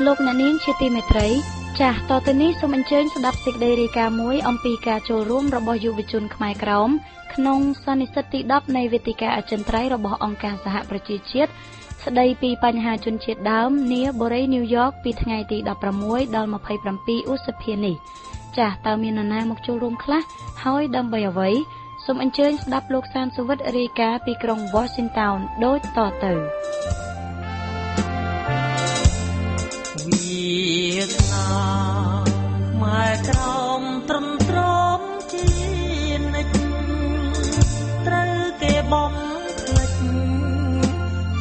លោកអ្នកនាងជាទីមេត្រីចាស់តទៅនេះសូមអញ្ជើញស្ដាប់សេចក្តីរាយការណ៍មួយអំពីការចូលរួមរបស់យុវជនខ្មែរក្រោមក្នុងសន្និសីទទី10នៃវេទិកាអចិន្ត្រៃយ៍របស់អង្គការសហប្រជាជាតិស្ដីពីបញ្ហាជនជាតិដើមនាបុរីញូវយ៉កពីថ្ងៃទី16ដល់27ឧសភានេះចាស់តើមាននរណាមកចូលរួមខ្លះហើយដើម្បីអ្វីសូមអញ្ជើញស្ដាប់លោកសានសុវិតរាយការណ៍ពីក្រុង Washington ដូចតទៅវាសនាខ្មែរក្រោមត្រឹមត្រមជានិច្ចត្រូវគេបំភ្លេច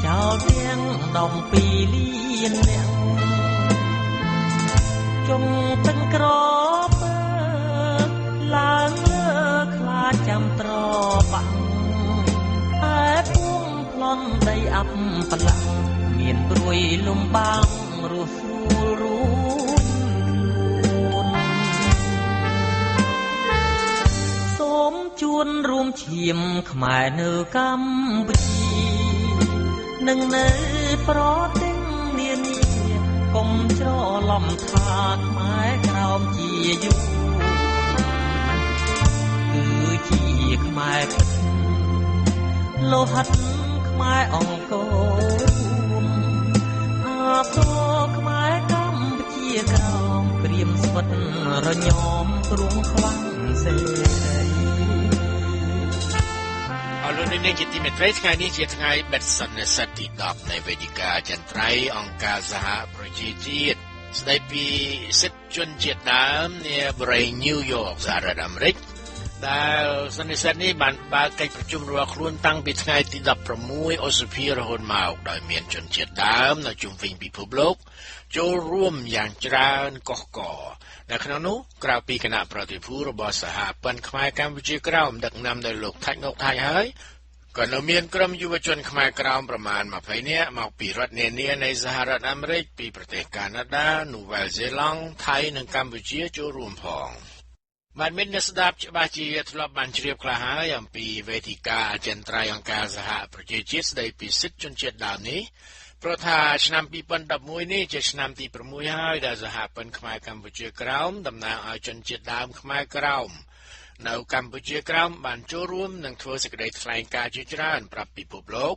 ចោលទាំងដងពីលានអ្នកចុងទាំងក្រពើឡើងលើខ្លាចចាំត្របាក់ឯពួងប្លន់ដីអាប់ប្រឡាក់មានព្រួយលំបាងរស់ស្រួលរួចខ្លួនសូមជួនរួមឈាមខ្មែរនៅកម្ពុជានិងនៅប្រទេសនានាកុំច្រឡំថាខ្មែរក្រោមជាយូគឺជាខ្មែរពិតលោហិតខ្មែរអង្គររួមអាសខ្មែរកម្ពុជាក្រោមក្រៀមស្វិតរញោមព្រួងខ្លាំងសេរីអរលោកអ្នកជាទីមេត្រីថ្ងៃនេះជាថ្ងៃបិទសន្និសីទទី10នៃវេទិកាអចិន្ត្រៃយ៍អង្គការសហប្រជាជាតិស្ដីពីសិទ្ធិជនជាតិដើមនាបុរីញូវយ៉កសហរដ្ឋអាមេរិកដែលសន្និសីទនេះបានបើកកិច្ចប្រជុំរបស់ខ្លួនតាំងពីថ្ងៃទី16ឧសភារហូតមកដោយមានជនជាតិដើមនៅជុំវិញពិភពលោកចូលរួមយ៉ាងច្រើនកុះករនៅក្នុងនោះក្រៅពីគណៈប្រតិភូរបស់សហព័ន្ធខ្មែរកម្ពុជាក្រោមដឹកនាំដោយលោកថាច់ងុកថាច់ហើយក៏នៅមានក្រុមយុវជនខ្មែរក្រោមប្រមាណ20នាក់មកពីរដ្ឋនានានៃសហរដ្ឋអាមេរិកពីប្រទេសកាណាដានូវែលសេឡង់ថៃនិងកម្ពុជាចូលរួមផងបាទមានអ្នកស្ដាប់ច្បាស់ជាធ្លាប់បានជ្រាបខ្លះហើយអំពីវេទិកាអចិន្ត្រៃយ៍អង្គការសហប្រជាជាតិស្ដីពីសិទ្ធិជនជាតិដើមនេះព្រោះថាឆ្នាំ2011នេះជាឆ្នាំទី6ហើយដែលសហព័ន្ធខ្មែរកម្ពុជាក្រោមតំណាងឲ្យជនជាតិដើមខ្មែរក្រោមនៅកម្ពុជាក្រោមបានចូលរួមនិងធ្វើសេចក្តីថ្លែងការណ៍ជាច្រើនប្រាប់ពិភពលោក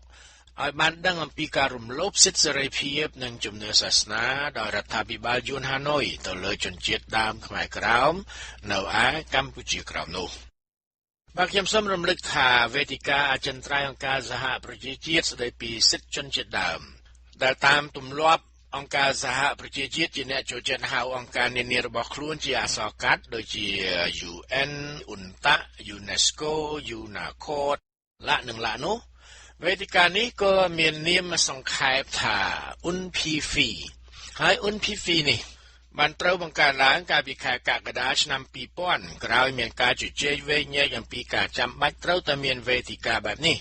ឲ្យបានដឹងអំពីការរំលោភសិទ្ធិសេរីភាពនិងជំនឿសាសនាដោយរដ្ឋាភិបាលយួនហាណូយទៅលើជនជាតិដើមខ្មែរក្រោមនៅឯកម្ពុជាក្រោមនោះបាទខ្ញុំសូមរំលឹកថាវេទិកាអចិន្ត្រៃយ៍អង្គការសហប្រជាជាតិស្ដីពីសិទ្ធិជនជាតិដើមដែលតាមទម្លាប់អង្គការសហប្រជាជាតិជាអ្នកចូលចិត្តហៅអង្គការនានារបស់ខ្លួនជាអក្សរកាត់ដូចជា UN UNTAC UNESCO UNACORD លនិងលនោះវេទិកានេះក៏មាននាមសង្ខេបថា UNPF ហើយ UNPF នេះបានត្រូវបង្កើតឡើងកាលពីខែកក្កដាឆ្នាំ2000ក្រោយមានការជជែកវែកញែកអំពីការចាំបាច់ត្រូវតែមានវេទិកាបែបនេះ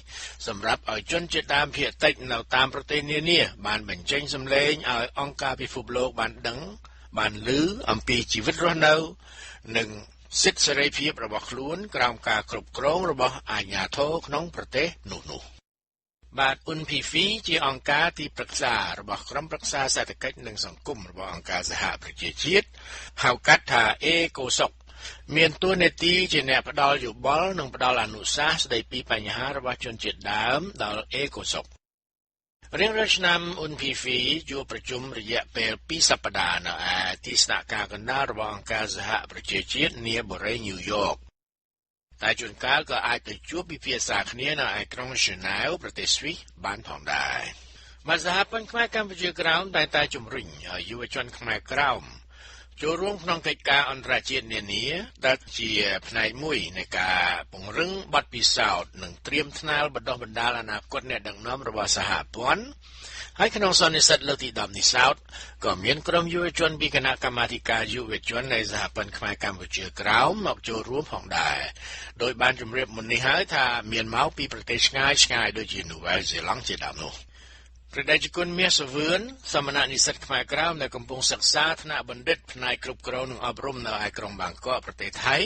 សម្រាប់ឲ្យជនជាតិដើមភាគតិចនៅតាមប្រទេសនានាបានបញ្ចេញសម្លេងឲ្យអង្គការពិភពលោកបានដឹងបានឮអំពីជីវិតរស់នៅនិងសិទ្ធិសេរីភាពរបស់ខ្លួនក្រោមការគ្រប់គ្រងរបស់អាជ្ញាធរក្នុងប្រទេសនោះៗបាទ UNPF ជាអង្គការទីប្រឹក្សារបស់ក្រុមប្រឹក្សាសេដ្ឋកិច្ចនិងសង្គមរបស់អង្គការសហប្រជាជាតិហៅកាត់ថា ECOSOC មានតួនាទីជាអ្នកផ្ដល់យោបល់និងផ្ដល់អនុសាសន៍ស្ដីពីបញ្ហារបស់ជនជាតិដើមដល់ ECOSOC រៀងរាល់ឆ្នាំ UNPF ជួបប្រជុំរយៈពេល2សប្តាហ៍នៅឯទីស្នាក់ការកណ្ដាលរបស់អង្គការសហប្រជាជាតិនាបុរីញូវយ៉កតែជួនកាលក៏អាចទៅជួបពិភាក្សាគ្នានៅឯក្រុងហ្សឺណែវប្រទេសស្វីសបានផងដែរបាទសហព័ន្ធខ្មែរកម្ពុជាក្រោមតែតែជំរុញឲ្យយុវជនខ្មែរក្រោមចូលរួមក្នុងកិច្ចការអន្តរជាតិនានាដែលជាផ្នែកមួយនៃការពង្រឹងបទពិសោធន៍និងត្រៀមថ្នាលបណ្ដុះបណ្ដាលអនាគតអ្នកដឹកនាំរបស់សហព័ន្ធហើយក្នុងសន្និសីទលើកទី10នេះសោតក៏មានក្រុមយុវជនពីគណៈកម្មាធិការយុវជននៃសហព័ន្ធខ្មែរកម្ពុជាក្រោមមកចូលរួមផងដែរដោយបានជម្រាបមុននេះហើយថាមានមកពីប្រទេសឆ្ងាយឆ្ងាយដូចជានូវែលសេឡង់ជាដើមនោះព្រះតេជគុណមាសវឿនសមណនិស្សិតខ្មែរក្រោមដែលកំពុងសិក្សាថ្នាក់បណ្ឌិតផ្នែកគ្រប់គ្រងនិងអប់រំនៅឯក្រុងបាងកកប្រទេសថៃ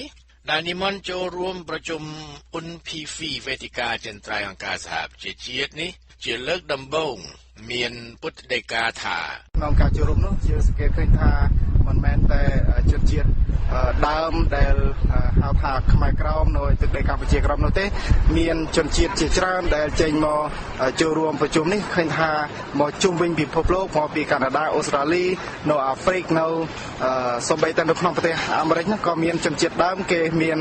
ដែលនិមន្តចូលរួមប្រជុំ UNPF វេទិកាអចិន្ត្រៃយ៍អង្គការសហប្រជាជាតិនេះជាលើកដំបូង មានពុទ្ធដីកាថា ក្នុងការចូលរួមនោះ យើងសង្កេតឃើញថាមិនមែនតែជនជាតិដើមដែលហៅថាខ្មែរក្រោមនៅទឹកដីកម្ពុជាក្រោមនោះទេ មានជនជាតិជាច្រើនដែលចេញមកចូលរួមប្រជុំនេះ ឃើញថាមកជុំវិញពិភពលោក មកពីកាណាដា អូស្ត្រាលី នៅអាហ្វ្រិក នៅសូម្បីតែនៅក្នុងប្រទេសអាមេរិកនោះ ក៏មានជនជាតិដើមគេមាន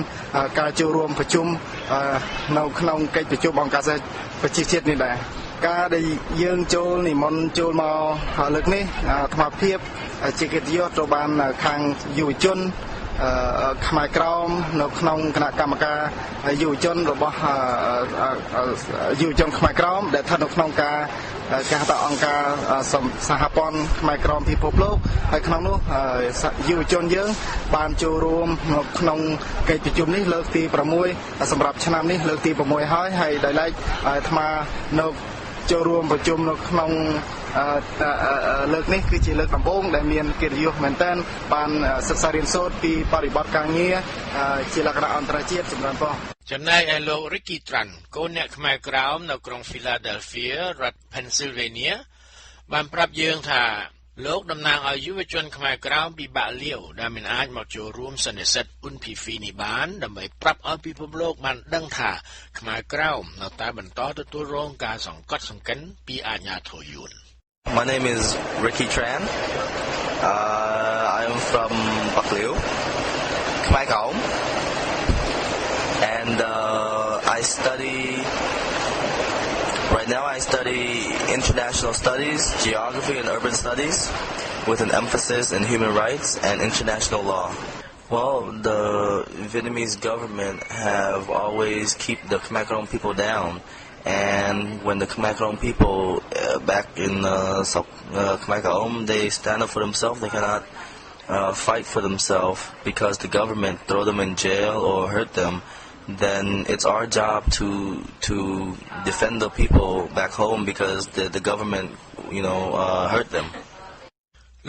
ការចូលរួមប្រជុំនៅក្នុងកិច្ចប្រជុំអង្គការសហប្រជាជាតិនេះដែរ។ ការដែលយើងចូលនិមន្តចូលមកលើកនេះ អាត្មាភាពជាកិត្តិយសត្រូវបានខាងយុវជនខ្មែរក្រោម នៅក្នុងគណៈកម្មការយុវជនរបស់យុវជនខ្មែរក្រោម ដែលស្ថិតនៅក្នុងការគេហៅថាអង្គការសហព័ន្ធខ្មែរក្រោមពិភពលោក ហើយក្នុងនោះយុវជនយើងបានចូលរួមនៅក្នុងកិច្ចប្រជុំនេះលើកទី6 សម្រាប់ឆ្នាំនេះលើកទី6ហើយ។ ហើយដោយឡែកអាត្មានៅចូលរួមប្រជុំនៅក្នុងលើកនេះ គឺជាលើកដំបូងដែលមានកិត្តិយសមែនទែន បានសិក្សារៀនសូត្រពីបរិបទការងារជាលក្ខណៈអន្តរជាតិ ចម្រើនពរ។ ចំណែកឯលោក Ricky Tran កូនអ្នកខ្មែរក្រោមនៅក្រុង Philadelphia រដ្ឋ Pennsylvania បានប្រាប់យើងថា លោកតំណាងឲ្យយុវជនខ្មែរក្រោមពីបាក់លាវ ដែលមិនអាចមកចូលរួមសន្និសីទ UNPF នេះបាន ដើម្បីប្រាប់ឲ្យពិភពលោកបានដឹងថា ខ្មែរក្រោមនៅតែបន្តទទួលរងការសង្កត់សង្កិនពីអាជ្ញាធរយួន។ My name is Ricky Tran. I am from Bạc Liêu, Khmer Krom, and I study right now. I study international studies, geography, and urban studies, with an emphasis in human rights and international law. Well, the Vietnamese government have always keep the Khmer Krom people down, and when the Khmer Krom people back in Khmer Krom, they stand up for themselves. They cannot fight for themselves because the government throw them in jail or hurt them. Then it's our job to defend the people back home because the government hurt them.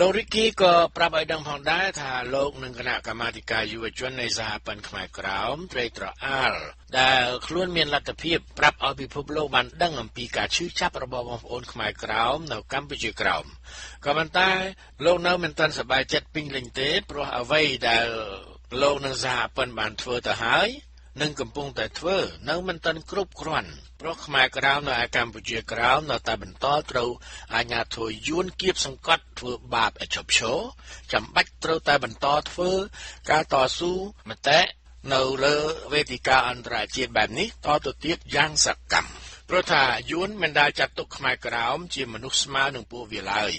លោករីគីក៏ប្រាប់ឲ្យដឹងផងដែរថា លោកនិងគណៈកម្មាធិការយុវជននៃសហព័ន្ធខ្មែរក្រោមត្រេកត្រអាល ដែលខ្លួនមានលទ្ធភាពប្រាប់ឲ្យពិភពលោកបានដឹងអំពីការឈឺចាប់របស់បងប្អូនខ្មែរក្រោមនៅកម្ពុជាក្រោម ក៏ប៉ុន្តែលោកនៅមិនទាន់សប្បាយចិត្តពេញលេញទេ ព្រោះអ្វីដែលលោកនិងសហព័ន្ធបានធ្វើទៅហើយ និងកំពុងតែធ្វើ នៅមិនទាន់គ្រប់គ្រាន់ ព្រោះខ្មែរក្រោមនៅឯកម្ពុជាក្រោមនៅតែបន្តត្រូវអាជ្ញាធរយួនគៀបសង្កត់ធ្វើបាបឲ្យឈប់ឈរ ចាំបាច់ត្រូវតែបន្តធ្វើការតស៊ូមតិនៅលើវេទិកាអន្តរជាតិបែបនេះតទៅទៀតយ៉ាងសកម្ម ព្រោះថាយួនមិនដែលចាត់ទុកខ្មែរក្រោមជាមនុស្សស្មើនឹងពួកវាឡើយ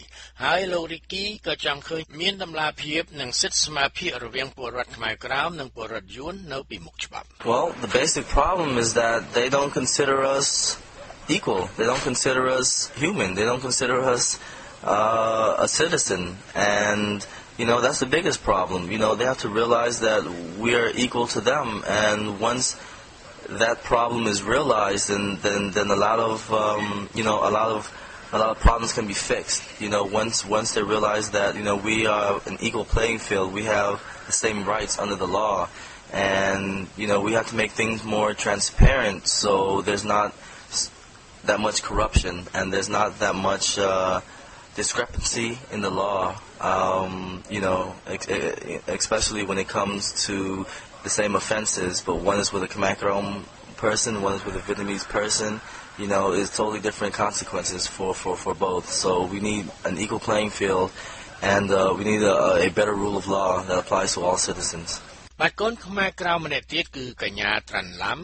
ហើយលោករីគីក៏ចង់ឃើញមានតម្លាភាពនិងសិទ្ធិស្មើភាពរវាងពលរដ្ឋខ្មែរក្រោមនិងពលរដ្ឋយួននៅពីមុខច្បាប់។ Well, the basic problem is that they don't consider us equal. They don't consider us human. They don't consider us a citizen. And that's the biggest problem. They have to realize that we are equal to them. And once that problem is realized, then a lot of you know a lot of a lot of problems can be fixed. Once they realize that we are an equal playing field, we have the same rights under the law, and we have to make things more transparent so there's not that much corruption and there's not that much discrepancy in the law. Especially when it comes to the same offenses, but one is with a Khmer Krom person, one is with a Vietnamese person. It's totally different consequences for both. So we need an equal playing field, and we need a better rule of law that applies to all citizens. បាទ កូនខ្មែរក្រោមម្នាក់ទៀតគឺកញ្ញាត្រាន់ឡាំ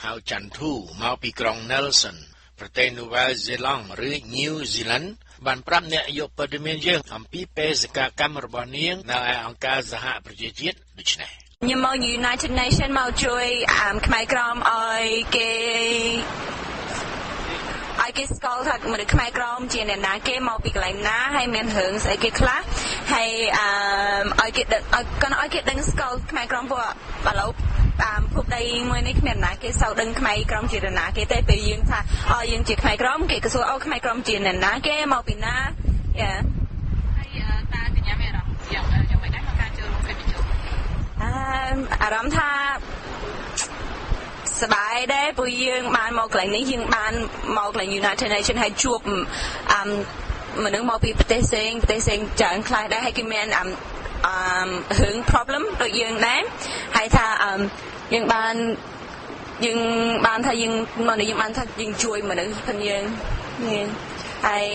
ហៅចន្ទធូ មកពីក្រុង Nelson ប្រទេសនូវែលសេឡង់ឬ New Zealand បានប្រាប់អ្នកយកព័ត៌មានយើងអំពីបេសកកម្មរបស់នាងនៅឯអង្គការសហប្រជាជាតិដូចនេះ ខ្ញុំមក United Nation មកជួយខ្មែរក្រោមឲ្យគេស្គាល់ថាមនុស្សខ្មែរក្រោមជាអ្នកណាគេ មកពីកន្លែងណា ហើយមានរឿងស្អីគេខ្លះ ហើយអឺឲ្យគេដឹងឲ្យគាត់ឲ្យគេដឹងស្គាល់ខ្មែរក្រោម ព្រោះឥឡូវតាមភពដីមួយនេះគ្មានណាគេសូវដឹងខ្មែរក្រោមជានរណាគេទេ។ ពេលយើងថាអយើងជាខ្មែរក្រោម គេក៏សួរអូខ្មែរក្រោមជាអ្នកណាគេ មកពីណាយ៉ា ហើយតើកញ្ញាមានអារម្មណ៍យ៉ាងយ៉ាងម៉េចដែរក្នុងការចូលរួមកិច្ចប្រជុំ? អឺអារម្មណ៍ថា សប្បាយដែរព្រោះយើងបានមកកន្លែងនេះយើងបានមកកន្លែង United Nations ហើយជួបអឺមនុស្សមកពីប្រទេសផ្សេងប្រទេសផ្សេងច្រើនខ្លះដែរហើយគេមានអឺរឿង problem ដូចយើងដែរហើយថាយើងបានយើងបានថាយើងមកនេះយើងបានថាយើងជួយមនុស្សផងយើងហើយ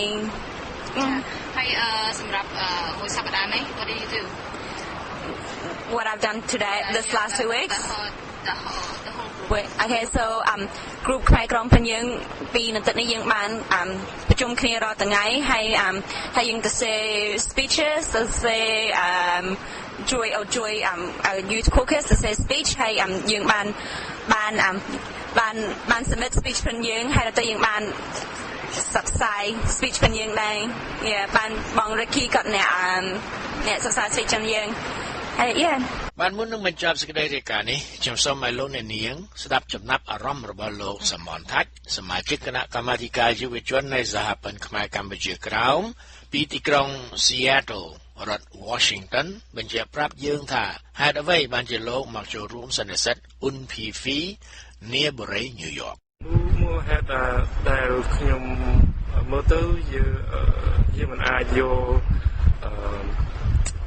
ហើយសម្រាប់មួយសប្តាហ៍នេះ what did you do? What I've done today, this last 2 weeks? The whole group. Wait, okay, so group ខ្មែរក្រមផងយើងពីនៅទឹកនេះយើងបានប្រជុំគ្នារាល់ថ្ងៃហើយហើយយើងទៅ say speeches ទៅ say ជួយជួយ youth caucus ទៅ say speech ហើយយើងបានបានបានបាន submit speech ផងយើងហើយដល់ទៅយើងបានសិក្សា speech ផងយើងដែរ yeah បានបង Ricky គាត់អ្នកអ្នកសិក្សា speech ផងយើងហើយ yeah បានមុននឹងបញ្ចប់សេចក្តីរាយការណ៍នេះខ្ញុំសូមឲ្យលោកអ្នកនាងស្ដាប់ចំណាប់អារម្មណ៍របស់លោកសមនថាច់សមាជិកគណៈកម្មាធិការយុវជននៃសហព័ន្ធខ្មែរកម្ពុជាក្រោមពីទីក្រុង Seattle រដ្ឋ Washington បញ្ជាក់ប្រាប់យើងថាហេតុអ្វីបានជាលោកមកចូលរួមសន្និសីទ UNPFII នាបុរី New York មូលហេតុដែលខ្ញុំមើលទៅយើងយើងមិនអាចយកអឺ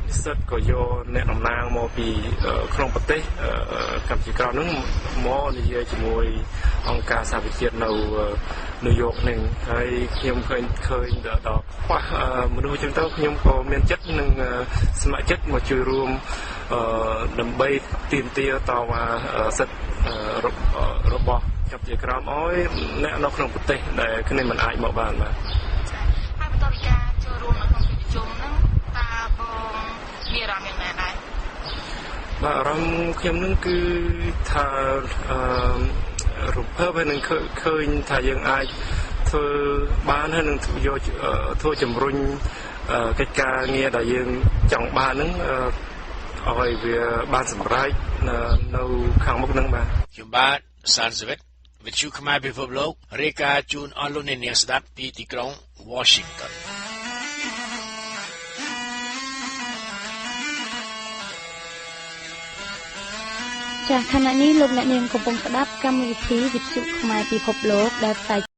និស្សិតក៏យកអ្នកតំណាងមកពីក្នុងប្រទេសកម្ពុជាក្រោមហ្នឹងមកនិយាយជាមួយអង្គការសហប្រជាជាតិនៅញូវយ៉កនឹងហើយខ្ញុំឃើញឃើញដល់ខ្វះមនុស្សចឹងទៅខ្ញុំក៏មានចិត្តនឹងស្ម័គ្រចិត្តមកជួយរួមដើម្បីទាមទារតវ៉ាសិទ្ធិរបស់កម្ពុជាក្រោមឲ្យអ្នកនៅក្នុងប្រទេសដែលគ្នាមិនអាចមកបានបាទ ហើយបន្ទាប់ពីការចូលរួមនៅក្នុងកិច្ចប្រជុំហ្នឹងតើបងមានអារម្មណ៍យ៉ាងណាដែរ បាទអារម្មណ៍ខ្ញុំនឹងគឺថាអឺរំភើបហើយនឹងឃើញថាយើងអាចធ្វើបានហើយនឹងយកធ្វើជំរុញកិច្ចការងារដែលយើងចង់បានហ្នឹងឲ្យវាបានសម្រេចនៅខាងមុខហ្នឹងបាទ ខ្ញុំបាទសានសវិតវិទ្យុខ្មែរពិភពលោករាយការណ៍ជូនអស់លោកអ្នកនាងស្ដាប់ពីទីក្រុង Washington ចាសខណៈនេះលោកអ្នកនាងកំពុងស្ដាប់កម្មវិធីវិទ្យុខ្មែរពិភពលោកដែលផ្សាយ